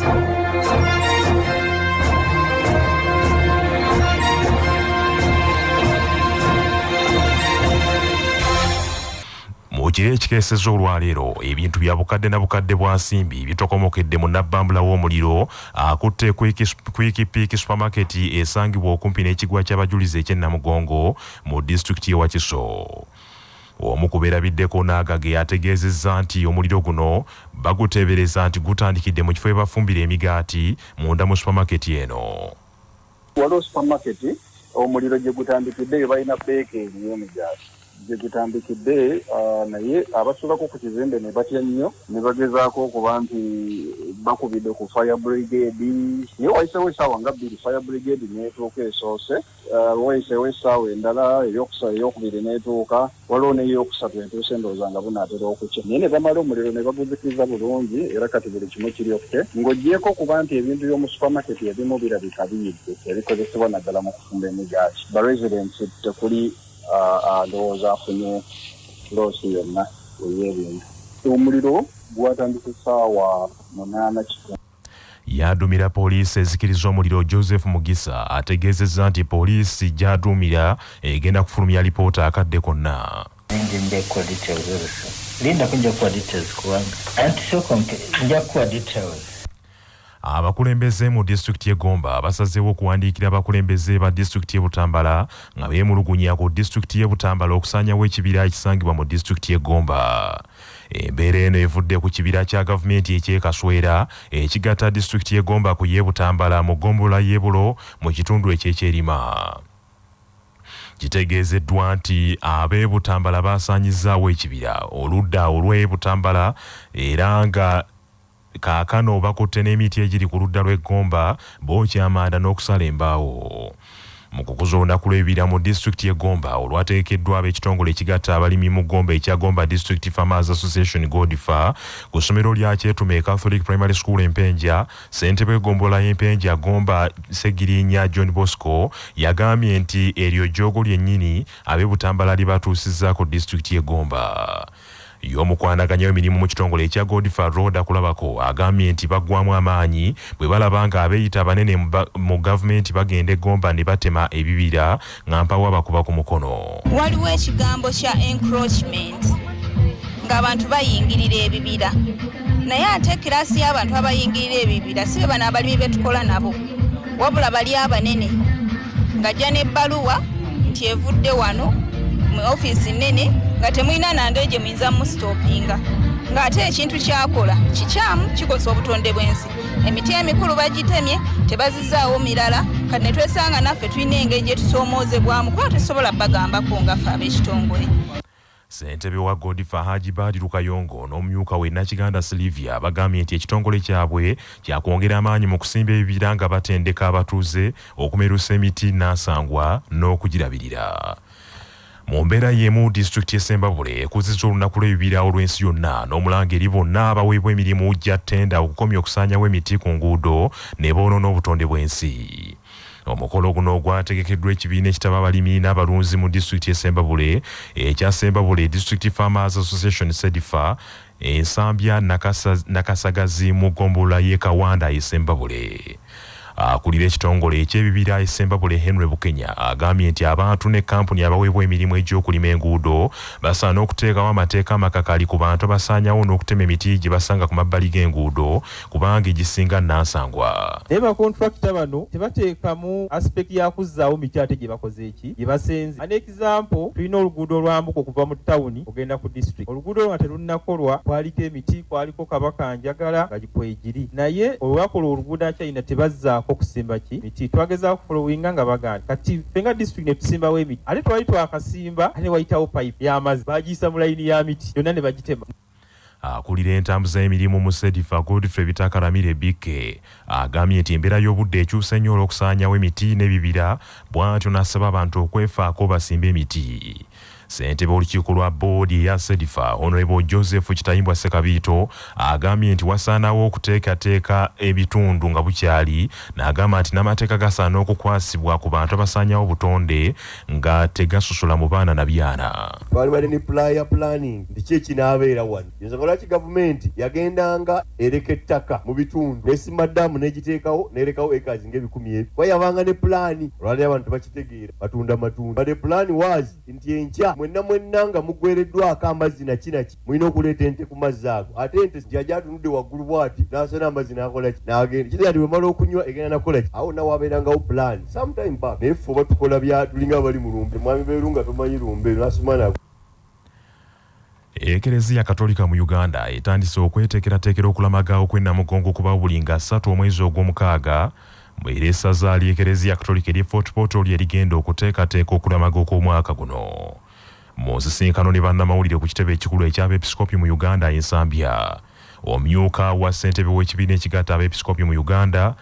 Mu kiro ekikeesezza olwaleero, ebintu bya bukadde na bukadde bwa nsimbi bitokomokedde mu nabbambula w'omuliro akutte Quick Pick Supermarket esangibwa okumpi n'ekigwa ky'abajulizi eky'e Namugongo mu disitulikiti y'e Wakiso. Omu ku beerabiddeko n'agage ategeezezza nti omuliro guno baguteebereza nti gutandikidde mu kifo we bafumbira emigaati munda mu supamaketi eno. Waliwo supamaketi omuliro gye gutandikidde eyo balina beekeeri y'emigaati gye gutandikidde naye abasulako ku kizimbe ne batya nnyo ne bagezaako okuba nti bakubidde ku fire brigade naye wayiseewo essaawa nga bbiri fire brigade n'etuuka esoose. Wayiseewo essaawa endala ey'okubiri n'etuuka, waliwo n'eyookusatu entuuse ndowooza nga bunaatera okukya. Naye ne bamala omuliro ne baguzikiza bulungi era kati buli kimu kiri okke. Ng'oggyeeko okuba nti ebintu by'omu supamaketi ebimu birabika biyidde ebikozesebwa naddala mu kufumba emigaati, ba residents tekuli ndowooza afunye loosi yonna ey'ebintu. Omuliro gwatandise ssaawa 8:15. Y'aduumira poliisi ezikiriza omuliro Joseph Mugisa ategeezezza nti poliisi gy'aduumira egenda kufulumya alipoota akadde konna. Nze nja kukuwa details olusi. Lindako nja kukuwa details kubanga anti sooka ompe nja kukuwa details. Abakulembeze mu disitulikiti y'e Gomba basazeewo okuwandiikira abakulembeze ba disitulikiti y'e Butambala nga beemulugunya ku disitulikiti y'e Butambala okusaanyawo ekibira ekisangibwa mu disitulikiti y'e Gomba. Embeera eno evudde ku kibira kya gavumenti eky'e Kaswera ekigatta disitulikiti y'e Gomba ku y'e Butambala mu ggombolola y'e Bulo mu kitundu eky'e Kyerima. Kitegeezeddwa nti ab'e Butambala baasaanyizzaawo ekibira oludda olw'e Butambala era nga kaakano bakutte n'emiti egiri ku ludda lw'e Gomba bookya amanda n'okusala embaawo. Mu kukuza olunaku lw'ebibira mu disitulikiti y'e Gomba olwategekeddwa ab'ekitongole ekigatta abalimi mu Gomba ekya Gomba District Farmers Association, GODFA, ku ssomero lya Kyetume Catholic Primary School e Mpenja, ssentebe w'eggombolola y'e Mpenja Gomba Ssegiriinya John Bosco yagambye nti eryo jjoogo lyennyini ab'e Butambala lye batuusizza ku disitulikiti y'e Gomba. Ye omukwanaganya w'emirimu mu kitongole ekya Godfrey Rhoda Kulabako agambye nti baggwamu amaanyi bwe balaba nga abeeyita abanene mu gavumenti bagenda e Gomba ne batema ebibira nga mpaawo abakuba ku mukono. Waliwo ekigambo kya encroachment ng'abantu bayingirira ebibira naye ate kiraasi y'abantu abayingirira ebibira si be bano abalimi be tukola nabo wabula bali abanene ng'ajja n'ebbaluwa nti evudde wano mu ofiisi nnene nga temulina nangeri gye muyinza musitopinga ng'ate ekintu kyakola kikyamu kikosa obutonde bw'ensi emiti emikulu bagitemye tebazizaawo mirala kati ne twesanga naffe tulina engeri gye tusoomoozebwamu kuba tetusobola bagambako nga ffe ab'ekitongole. Ssentebe wa Godifa Haji Badiru Kayongo n'omumyuka we Nakiganda Sylivia bagambye nti ekitongole kyabwe kyakwongera amaanyi mu kusimba ebibira nga batendeka abatuuze okumerusa emiti nnansangwa n'okugirabirira. Mu mbeera y'emu disitulikiti y'e Ssembabule ekuzizza olunaku lw'ebibira olw'ensi yonna n'omulanga eri bonna abaweebwa emirimu gya ttenda okukomya okusaanyawo emiti ku nguudo ne boonoona obutonde bw'ensi. Omukolo guno gwategekeddwa ekibiina ekitaba abalimi n'abalunzi mu disitulikiti y'e Ssembabule ekya Ssembabule District Farmers Association, SEDIFA, e Nsambya Nakasagazi mu ggombolola y'e Kawanda e Ssembabule. Akulira ekitongole eky'ebibira e Ssembabule Henry Bukenya agambye nti abantu ne kkampuni abaweebwa emirimu egy'okulima enguudo basaana okuteekawo amateeka amakakali ku bantu abasaanyawo n'okutema emiti gye basanga ku mabbali g'enguudo kubanga egisinga nnansangwa. Naye ba contractor bano tebateekamu aspect ya kuzzaawo miti ate gyebakoze ki? Gyebasenze. An example, tulina oluguudo olwambuka okuva mu town ogenda ku district. Oluguudo olwo nga terunnakolwa kwaliko emiti, kwaliko Kabaka Njagala nga kwegiri. Naye olwakola oluguudo Achina tebazzaako kusimba ki? Miti. Twagezaako kufollowinga nga bagaana. Kati ffe nga district netusimbawo emiti. Ate twali twakasimba ate newayitawo pipe y'amazzi baagiyisa mu layini ya miti yonna nebagitema. Akulira entambuza y'emirimu mu Sedfa Godfrey Bitakaramire Bikke agambye nti embeera y'obudde ekyuse nnyo olw'okusaanyawo emiti n'ebibira bw'atyo n'asaba abantu okwefaako basimbe emiti. Ssentebe w'olukiiko lwa bboodi eya Sedfa, Honorable Joseph Kitayimbwa Ssekabiito agambye nti wasaanawo okuteekateeka ebitundu nga bukyali, n'agamba nti n'amateeka gasaana okukwasibwa ku bantu abasaanyawo obutonde nga tegasosola mu baana na byana. Twalibadde ne prior planning nti ki ekinaabeera wano. Y'ensonga lwaki gavumenti yagendanga ereka ettaka mu bitundu n'esima ddaamu n'egiteekawo n'erekawo acres ng'ebikumi ebi kuba yabanga ne pulaani. Olwaleero abantu tebakitegeera, batunda matunda but the plan was nti enkya mwenna mwenna nga muggwereddwako amazzi naki naki mulina okuleeta ente ku mazzi ago ate ente nti ajja atunudde waggulu bwati n'asena amazzi n'akola ki n'agenda kitegeeza nti bwemala okunywa egenda nakukola ki awo wonna wabeerangawo pulaani sometime back naye ffe oba tukola bya tulinga abali mu lumbe mwami Beerunga tomanyi lumbe n'asoma nagwo. Ekereziya Katolika mu Uganda etandise okweteekerateekera okulamaga okw'e Namugongo okubawo buli nga ssatu omwezi Ogwomukaaga. Era essaza ly'Ekereziya Katolika ery'e Fort Portal lye ligenda okuteekateeka okulamaga okw'omwaka guno. Mu nsisinkano ne bannamawulire ku kitebe ekikulu eky'Abeepisikoopi mu Uganda e Nsambya, omyuka wa ssentebe w'ekibiina ekigatta Abeepisikoopi mu Uganda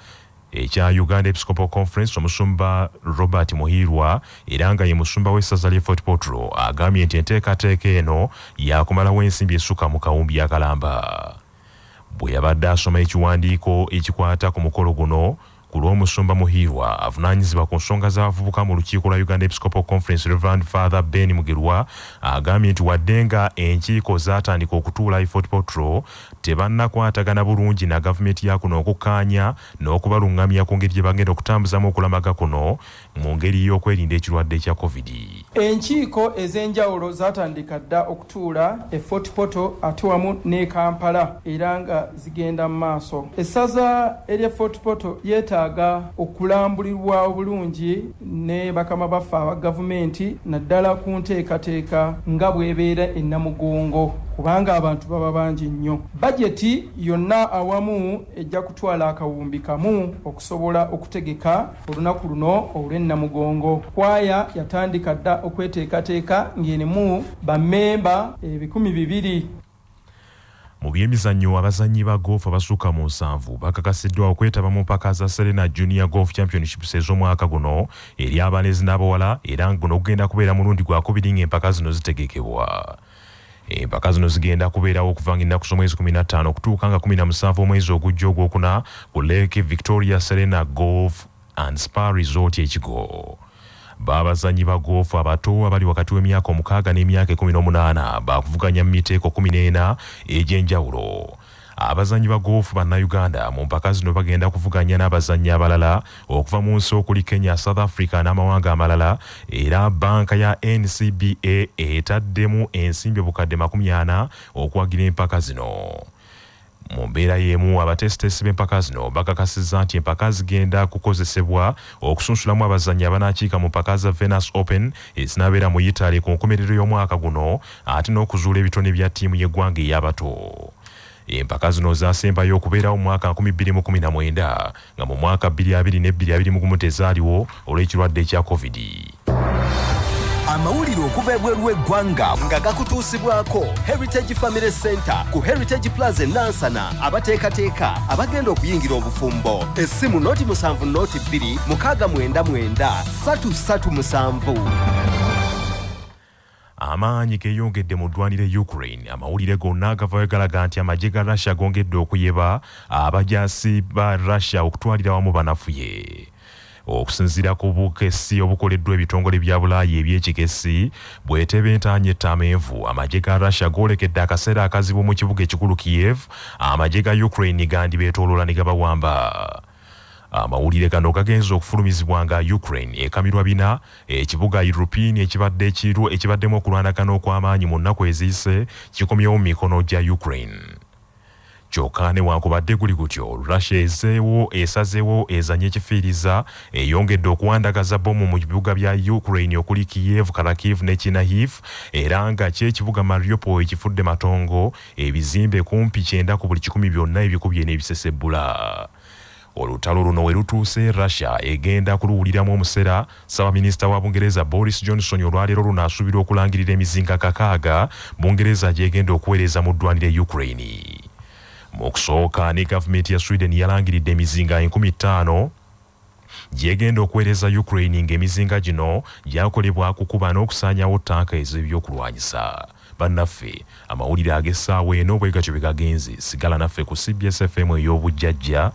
ekya Uganda Episcopal Conference Omusumba Robert Muhiirwa era nga ye musumba w'essaza ly'e Fort Portal agambye nti enteekateeka eno yaakumalawo ensimbi esukka mu kawumbi akalamba. Bwe yabadde asoma ekiwandiiko ekikwata ku mukolo guno ku lw'Omusumba Muhiirwa, avunaanyizibwa ku nsonga z'abavubuka mu lukiiko lwa Uganda Episcopal Conference Rev. Father Ben Mugerwa agambye nti wadde nga enkiiko zaatandika okutuula e Fort Portal tebannakwatagana bulungi na gavumenti ya kuno okukkaanya n'okubalung'amya ku ngeri gye bagenda okutambuzamu okulamaga kuno mu ngeri y'okwerinda ekirwadde kya Covid. Enkiiko ez'enjawulo zaatandika dda okutuula e Fort Portal ate wamu n'e Kampala era nga zigenda mu maaso. Essaza ery'e Fort Portal lyetaaga okulambulirwa obulungi ne bakama baffe aba gavumenti naddala ku nteekateeka nga bw'ebeera e Namugongo kubanga abantu baba bangi nnyo. Bajeti yonna awamu ejja kutwala akawumbi kamu okusobola okutegeka olunaku luno olw'e Namugongo. Kkwaya yatandika dda okweteekateeka ng'erimu bammemba 200. Mu byemizannyo, abazannyi ba goofu abasukka mu nsanvu bakakasiddwa okwetaba mu mpaka za Serena Junior Golf Championships ez'omwaka guno eri abalenzi n'abawala era nga guno gugenda kubeera mulundi gwakubiri ng'empaka zino zitegekebwa. Empaka zino zigenda kubeerawo okuva ng'ennaku z'omwezi 15 okutuuka nga 17 omwezi ogujja ogwokuna ku Lake Victoria Serena Golf and Spa Resort e Kigo. Babazannyi ba goofu abato abali wakati w'emyaka omukaaga n'emyaka 18 baakuvuganya mu miteeko 14 egy'enjawulo. Abazannyi ba goofu Bannayuganda mu mpaka zino bagenda kuvuganya n'abazannyi abalala okuva mu nsi okuli Kenya, South Africa n'amawanga amalala era bbanka ya NCBA etaddemu ensimbi obukadde 40 okuwagira empaka zino. Mu mbeera y'emu abateesiteesi b'empaka zino bakakasizza nti empaka zigenda kukozesebwa okusunsulamu abazannyi abanaakiika mu mpaka za Venus Open ezinaabeera mu Yitale ku nkomerero y'omwaka guno ate n'okuzuula ebitone bya ttiimu y'eggwanga ey'abato. Empaka zino zaasembayo okubeerawo mu mwaka 2019 nga mu mwaka 2022 21 tezaaliwo olw'ekirwadde ekya Covid. Amawulire okuva ebweru w'eggwanga nga gakutuusibwako Heritage Family Center ku Heritage Plaza e Nansana abateekateeka abagenda okuyingira obufumbo. Essimu noti 7 noti 2 6 9 9 3 3 7. Amaanyi geeyongedde mu ddwaniro e Ukraine. Amawulire gonna agavaayo galaga nti amagye ga Russia gongedde okuyeba abajaasi ba Russia okutwalira awamu banafuye. Okusinziira ku bukessi obukoleddwa ebitongole bya Bulaaya eby'ekikessi, bw'eteeba entaanya etta amenvu, amagye ga Russia goolekedde akaseera akazibu mu kibuga ekikulu Kiev, amagye ga Ukraine gandibeetooloola ne gabawamba. Amawulire gano gagenze okufulumizibwa nga Ukraine ekamirwa bina, ekibuga Irpin ekibadde ekibaddemu okulwanagana okw'amaanyi mu nnaku eziyise kikomyewo mu mikono gya Ukraine. Kyokka newankubadde guli gutyo, Russia ezzeewo esazeewo ezanye ekifiiriza, eyongedde okuwandagaza bbomu mu bibuga bya Ukraine okuli Kiev, Kharkiv ne Chernihiv era nga kyo ekibuga Mariupol ekifudde matongo, ebizimbe kumpi 90 ku buli kikumi byonna ebikubye n'ebisesebbula. Olutalo luno we lutuuse, Russia egenda kuluwuliramu omusera. Ssaabaminisita wa Bungereza Boris Johnson olwaleero luno asuubirwa okulangirira emizinga kakaaga Bungereza gy'egenda okuweereza mu ddwaniro e Ukraine. Mu kusooka ne gavumenti ya Sweden yalangiridde emizinga 5000. gy'egenda okuweereza Ukraine ng'emizinga gino gyakolebwa kukuba n'okusaanyawo ttanka ez'ebyokulwanyisa. Bannaffe, amawulire ag'essaawa eno bwe gatyo bwe gagenze. Sigala naffe ku CBS FM ey'obujjajja.